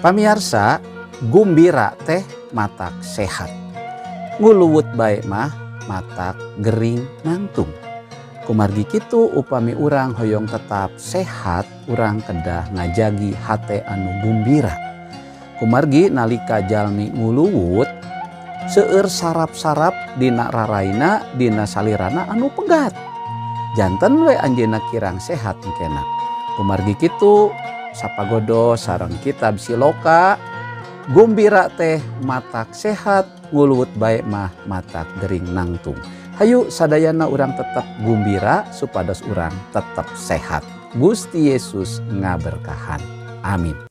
Pamiarsa, gumbira teh matak sehat, nguluwut bae mah matak gering nangtung. Kumargi kitu, upami urang hoyong tetap sehat, urang kedah ngajagi hate anu gumbira. Kumargi nalika jalmi nguluwut, seueur sarap-sarap dina raraina, dina salirana anu pegat, janten we anjeunna kirang sehat engkena. Kumargi kitu, sapagodos sareng kitab Siloka, gumbira teh matak sehat, nguluwut bae mah matak gering nangtung. Hayu sadayana urang tetap gumbira supados urang tetap sehat. Gusti Yesus ngaberkahan. Amin.